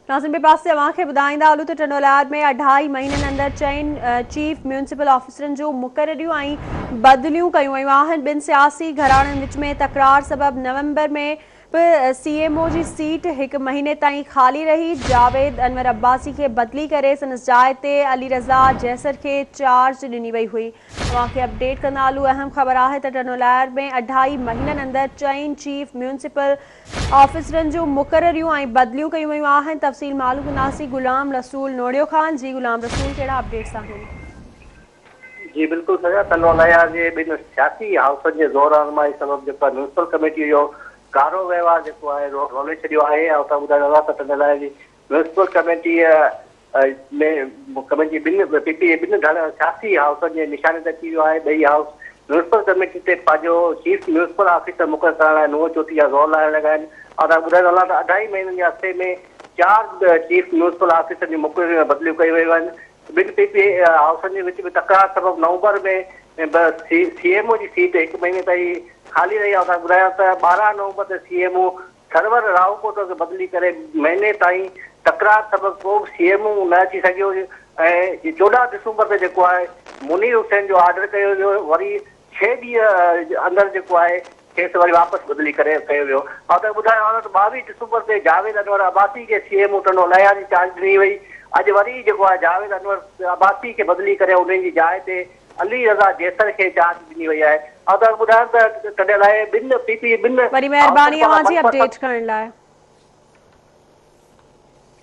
ناظرين ٻئي پاسي اوهان کي ٻڌائيندا هلون ته ٽنڊوالهيار ۾ اڍائي مهينن اندر چئن چيف ميونسپل آفيسرن جون مقرريون ۽ بدليون ڪيون ويون آهن ٻن سياسي گهراڻن وچ ۾ تڪرار سبب نومبر ۾ به سي ايم او جي سيٽ هڪ مهيني تائين خالي رهي جاويد انور عباسي کي بدلي ڪري سندس جاء تي علي رضا جيسر کي چارج ڏني وئي هئي اوهان کي اپڊيٽ ڪندا هلون اهم خبر آهي ته ٽنڊوالهيار ۾ اڍائي مهينن اندر چئن چيف ميونسپل آفيسرن جون مقرريون ۽ بدليون ڪيون ويون آهن، تفصيل معلوم ڪنداسين غلام رسول نوڙيو کان، جي غلام رسول ڪهڙا اپڊيٽس آهن؟ جي بلڪل سجا ٽنڊو الهيار جي ٻن سياسي هائوسن جي زور آزمائي سبب جيڪو آهي ميونسپل ڪميٽي جو ڪارو وهنوار جيڪو آهي رولي ڇڏيو آهي ۽ اتان ٻڌايو ويو آهي ته ٽنڊو الهيار جي ميونسپل ڪميٽي ۾ ڪميٽي ٻن پي پي جي ٻن ڌڙ سياسي هائوسن جي نشاني تي اچي ويو آهي. ٻئي هائوس ميونسپل ڪميٽي تي پنهنجو چيف ميونسپل آفيسر مقرر ڪرڻ لاء نون چوٽي جا زور لائڻ لڳا آهن. آئون توهان کي ٻڌائيندو هلان ته اڍائي مهينن جي عرصي ۾ چار چيف ميونسپل آفيسرن جون مقرريون ۽ بدليون ڪيون ويون آهن. ٻن پي پي هائوسن جي وچ ۾ تڪرار سبب نومبر ۾ به سي ايم او جي سيٽ هڪ مهيني تائين خالي رهي. آئون توهان کي ٻڌايان ته 12 نومبر تي سي ايم او سرور راهوڪوٽ کي بدلي ڪري مهيني تائين تڪرار سبب ڪو به سي ايم او نه اچي سگهيو ۽ 14 ڊسمبر تي جيڪو آهي منير حسين جو آرڊر ڪيو ويو وري ڇهه ڏينهن اندر جيڪو آهي کيس وري واپس بدلي ڪري ڪيو ويو. آئون توهان کي ٻڌايان ته 22 ڊسمبر تي جاويد انور عباسي کي C M O Tando Allahyar جي چارج ڏني وئي اڄ وري جيڪو آهي جاويد انور عباسي کي بدلي ڪري انهي جي جاء تي علي رضا جيسر کي چارج ڏني وئي آهي. آئون توهان کي ٻڌايان ته ٽنڊي الهيار ٻن پي پي ٻن وڏي مهرباني اوهان جي اپڊيٽ ڪرڻ لاء.